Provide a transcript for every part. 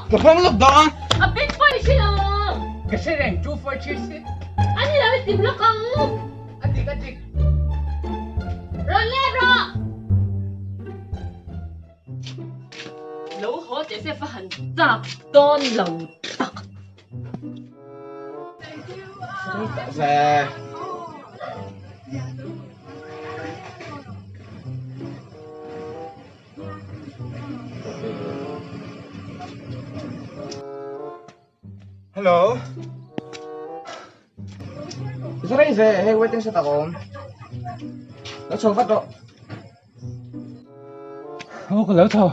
Ka hawng lawk dawn a. A pin pawh i hre lo. Ka hre reng, 2436. A ni lo i ti blok ang. A dik a dik. Rawn let rawh. Lo haw teh se va han chak dawn lo tak. Hello. Zara ve hei waiting shed ah ka awm. Lo chho vat rawh. Aw ka lo chho.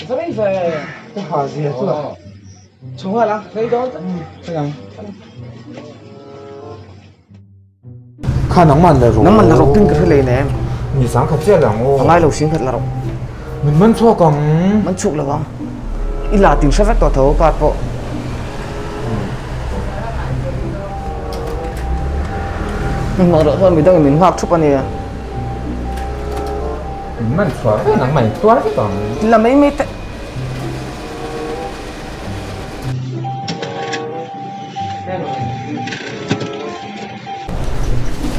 Zara ve Ka ha zia chu a. Chho nghal a, rei dawn tlat. Ka Kha nangman la rawh. Nangman la rawh pin ka hre lei nem. Ni sang khat chiah lang aw. A ngai lo sing khat la rawh. Min man chhuak ang. Man chhuak lo ang. I la tin hre vek tawh tho card pawh. Hmang rawh chuan midangin min nghak thup a nia. Min man chhuah vek nangman i tuar vek ang. La mai mai teh.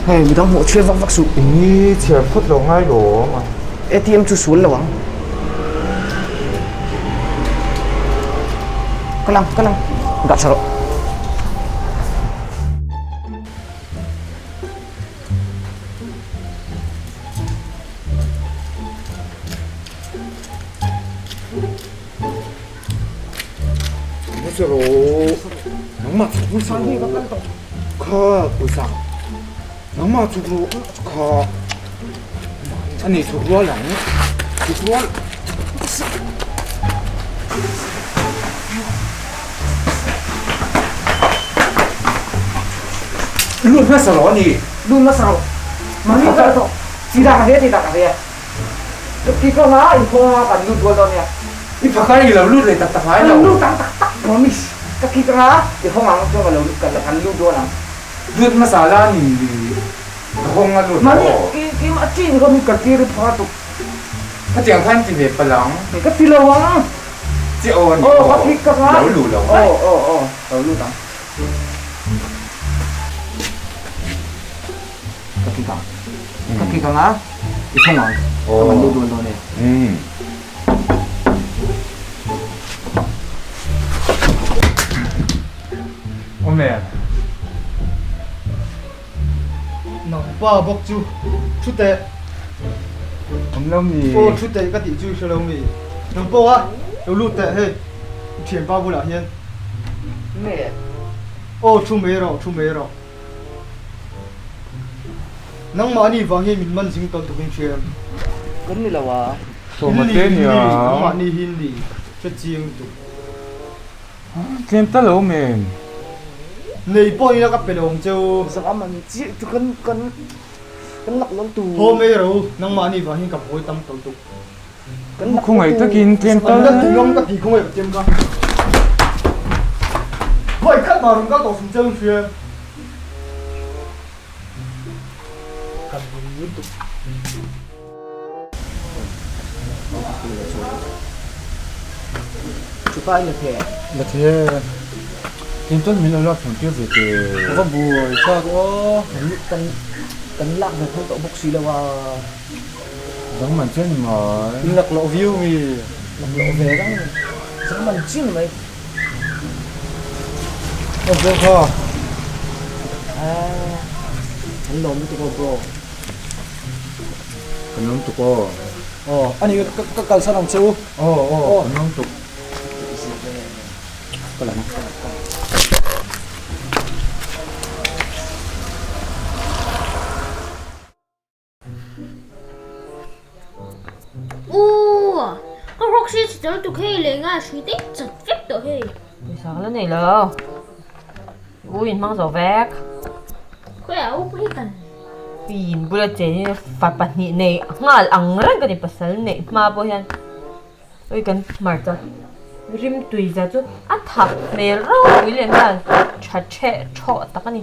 Hei midang hmuh chhiar vak vak suh. Eng i chhiar phawt lo ngai lo awm a. ATM chu sual lo ang. Ka lang ka lang. Dah tha rawh. Nangmah chuk ru kha pawisa nangmah chuk ru kha ani chuk rual ang chuk rual lut hmasa rawh ani lut hmasa rawh mahni kal tawh chi dah ka hria chi dah ka hria Ka ti kawng a, in kawng a kan lut rual dawn nia. I phakar i lo lut leh tak tak ngai lo. Kan lut ang tak tak promise. Ka ti kawng a, i hawng ang chuan ka lo lut kan lut rual ang. Lut hmasa la ni ka hawng a lut Mahni i a chin kha mi ka tir i phakar tuk. Khatiang khan ti ve palh ang. Ka ti lo ang. Chi aw ni aw. Ka ti kawng a. Lo luh lo ngai. Aw aw aw lo lut ang. Ka kik ang. Ka kik ang a, i thawng ang. Ka man lut dawn dawn e. Awm em? Nang pa bawk chu thu teh. Awm lo mi? Aw thu teh ka tih chu i hre lo mi? Nang pawh a, lo lut teh hei i thianpa bulah hian. Nge? Aw thu mai rawh, thu mai rawh. Nangmahni vang hi min man zing tawn tukin hria em? Kan ni lo a. Sawma te nia. Nangmahni hi ni hre chiang lutuk. Tlem ta lo men. Nei pawh ila ka pe lo ang che u. Zak a man chiah chu kan kan kan lak lo tu. Haw mai ro, nangmahni vang hian ka buai tam tawh lutuk. Kan lak lo tu. Khawngaih takin tlem ta. An la ti ngam ka ti khawngaih ka tiam ka. Vawi khat mah rawn kal tawh sum che u hria em? Kan lung lutuk. Chupa i la the. La the. Tlem chuan min lo lak thiam tir ve teh. Ka va buai thlak aw. Kan kan lak ve phal tawh bawk si lo a. Dang man chian ni mai. In lak loh viau mi. Lak loh ve reng. Dang man chian ni mai. Aw bro kha. Kan lawm lutuk aw bro. Kan lawm tuk aw. Aw ani ka kalsan ang che u. Aw aw kan lawm tuk. Ka la na. U, ka rawk si chi tel tuk hei leh nga hrui te chat vek tawh hei. Pawisa ka la nei lo. U in hmang zo vek. Khawiah u pawh hi kan. Pi in bula chenin fa pahnih nei nghal ang reng ka ni pasal neih hma pawh hian ui kan hmarcha rim tui zia chu a thak hmel ropui leh nghal tha theh thawh tak a ni.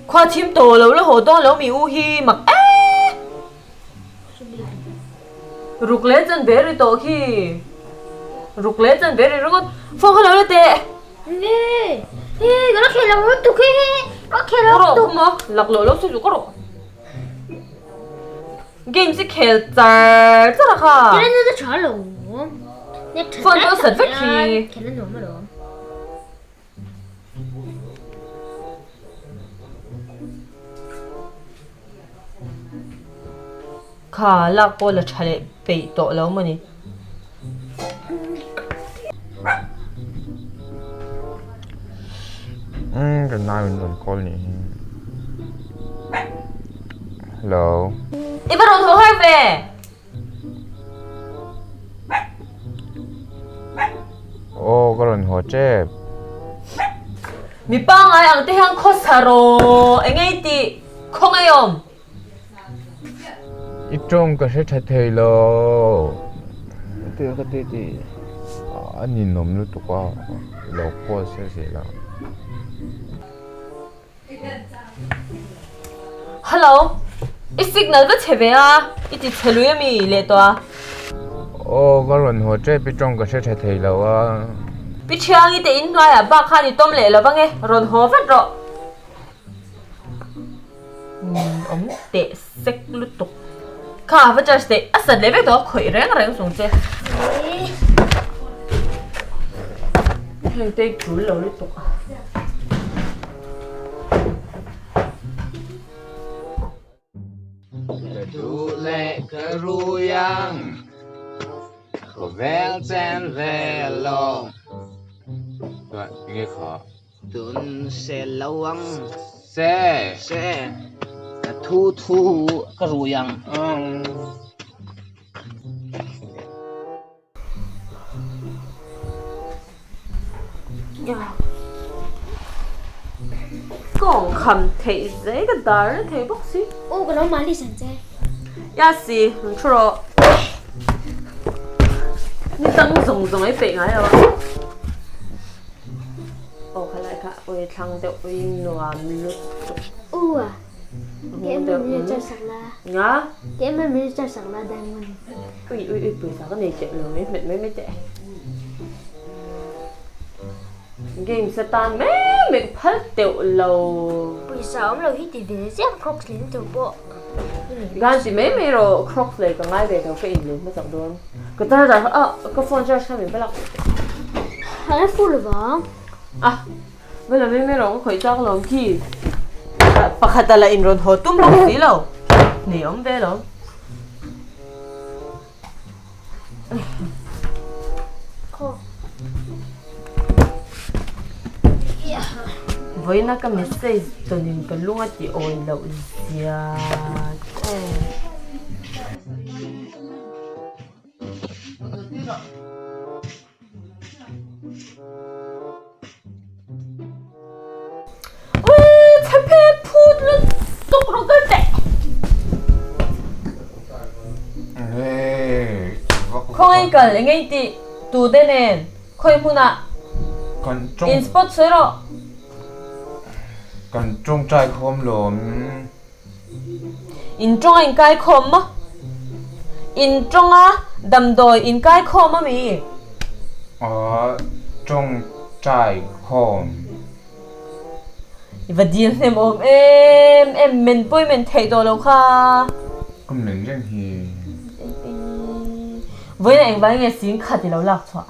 Khua thim tawh lo la haw dawn lo mi u hi mak eee. Ruk leh chan ve ri tawh khi. Ruk leh chan ve ri ringawt. Phone kha lo la teh. Nge. He ka la khel lo lutuk he he. Ka khel lo lutuk. Ka rawh khum a. Lak loh lo chu ka rawh. Games i khel char char a kha. Kela na chu tha lo. Phone pawh sat vek khi. Khel a nuam alawm. Kha lak pawh la tha leh peih tawh lo maw ni. Umm ka nau in rawn call nih hi. Hello. I va rawn haw har ve. Aw ka rawn haw tep. Mi pangngai ang te hian khawsa rawh eng ei tih khaw ngei awm. I tawng ka hre tha thei lo. Ka ti ka ti. A ninawm lutuk a lo call se zel a. Hello, i signal va chhe ve a, i ti chhe lui ami leh tawh a? Aw, ka rawn haw tep i tawng ka hre tha thei lo a. Pi Thiangi te in hnuaiah bak khan i tawm leh lo vang e, rawn haw vat rawh. Awm teh sek lutuk. Kha va charge teh, a sat leh vek tawh a, khawih reng reng chung che. Heng te i tul lo lutuk a. Ka duh leh ka rui ang khawvel chen ve lo. Nge kha? Tun se lo ang. Se. Se. Ka thu thu ka rui ang. Kawng kham theih zai ka dar na thei bawk si. Aw ka lo mahni san che. Ya si, rawn thu rawh. Ni dang zawng zawng ei peih ngai lo a. Aw khalai kha ui thlang deuh ui nuam lutuk. U a. Nga? Ui ui ui pawisa ka nei teuh lo mai hmet mai mai teh. Games atan mai mai ka phal teuh lo. Pawisa awm lo hi ti ve ziah Crocs leh tur pawh. Gan ti mai mai rawh Crocs leh ka ngai ve tho ka in leh hmasak dawn. Ka charger kha ah ka phone charge kha min pe lak. A la full vang. Ah. Va la mai mai rawh ka khawih chak lo khi. Pakhat a la in rawn haw tum bawk si lo. Nei awm ve lo. Vawiina ka message tawnin ka lung a ti awi loh zia che. Khawngaih kal eng ei tih tu te nen khawi hmunah in spot sawi rawh. Kan tawngtai khawm lawm. In tawng a inkai khawm maw? In tawng a damdawi inkai khawm a mi? Aw, tawngtai khawm. I va dil hnem awm em em, men pawi men theih tawh lo kha. Ka men reng hi. Vawiin engvai nge sing khat i lo lak chhuah?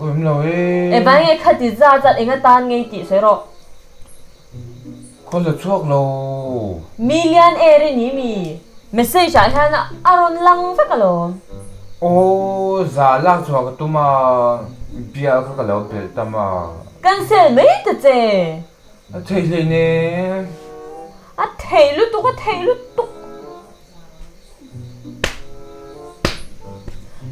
Awm lo e. Engvai nge khati zat zat eng atan ngei tih sawi rawh. Ka la chhuak lo. Million air i ni mi? Message ah hian a rawn lang vek alawm. Aw, za lak chhuah ka tum a, bial kha ka lo belh tam a. Cancel mai ta che. A thei hleinem. A thei lutuk, a thei lutuk.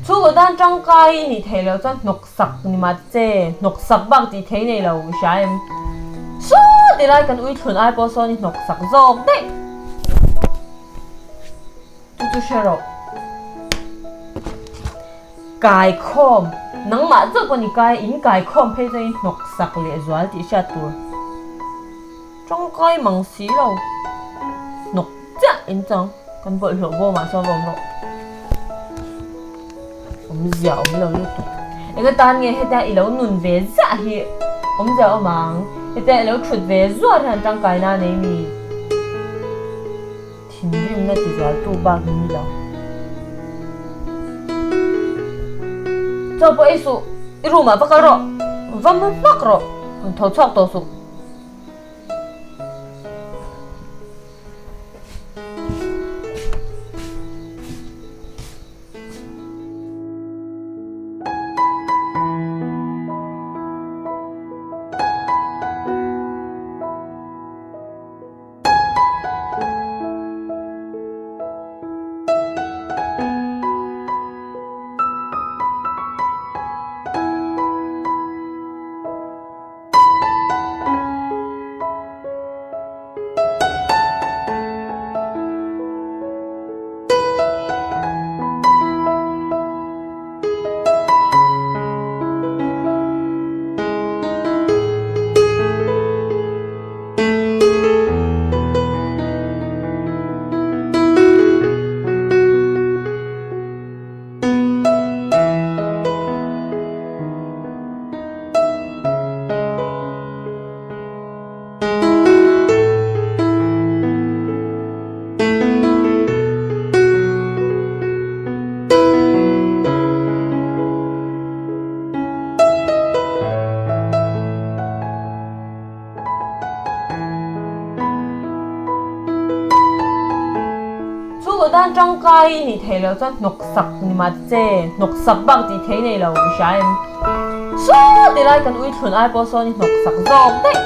Chhungkaw tan tangkai i nih theih loh chuan hnawksak ni mah che, hnawksak bak tih thei nei lo i hria em? Saw! ti lai kan ui thlun ai pawh sawn i hnawk sak zawk daih. Chu chu hre rawh. Kaikhawm, nangmah chauh pawh ni kai, in kaikhawm phei chuan i hnawk sak leh zual tih hriat tur. Tawngkai mang si lo. Hnawk chiah in chang kan bawlhhlawh bawmah chuan va awm rawh. Awmzia awm lo lutuk. Eng atan nge hetia i lo nun ve ziah hi awmzia awm ang. Hetia i lo thut ve zuar hian tangkaina a nei mi. Thinrimna ti zualtu bak hi ni lo. Chaw pawh ei suh, i room ah va kal rawh, va mu hmak rawh, rawn tho chhuak tawh suh. Chu ka tan tangkai i nih theih loh chuan hnawk sak ni mah che, hnawk sak bak tih thei nei lo i hria em? Saw ti lai kan ui thlun ai pawh sawn i hnawk sak zawk daih.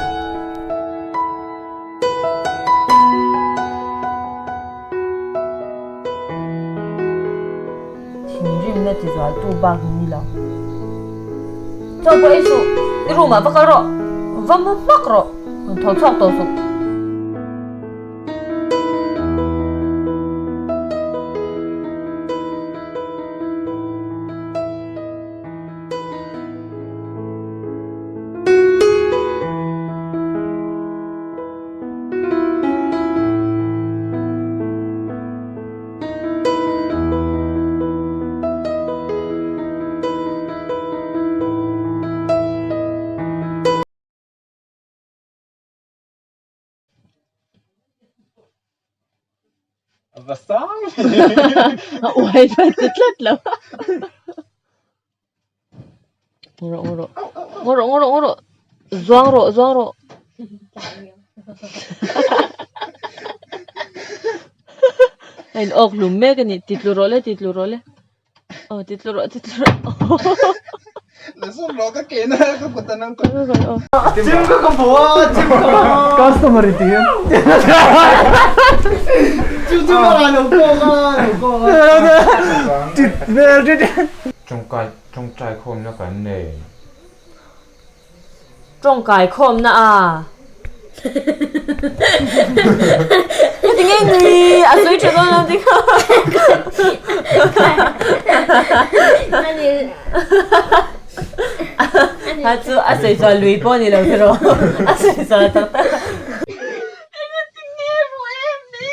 Thinrimna ti zualtu bak hi ni lo. Chaw pawh ei suh, i room ah va kal rawh, va mu hmak rawh, rawn tho chhuak tawh suh. A uai chuan ti tlat lo. Ngaw rawh ngaw rawh ngaw rawh ngaw rawh ngaw rawh zuang rawh zuang rawh. A in awk hlum mek a ni ti tlu rawh le ti tlu rawh le aw ti tlu rawh ti tlu rawh. Tawngtai khawmna kan nei. Tawngkai khawmna a. Heti nge nui a sawi tha dawn lo ti kha. Ha chu a sawi chuan lui pawh ni lo kher aw. A sawi chuan tak tak. Engati nge ruh em ni?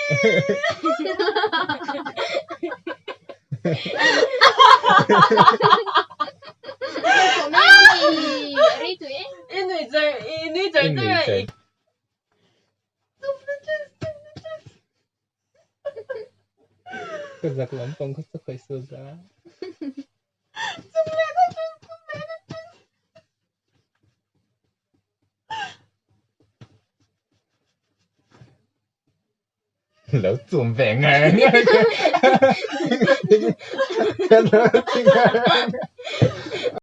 Ka zak lampang kha chu khawi su za. Lo chum ve ngar ngar. Ka lo ti ngar ngar.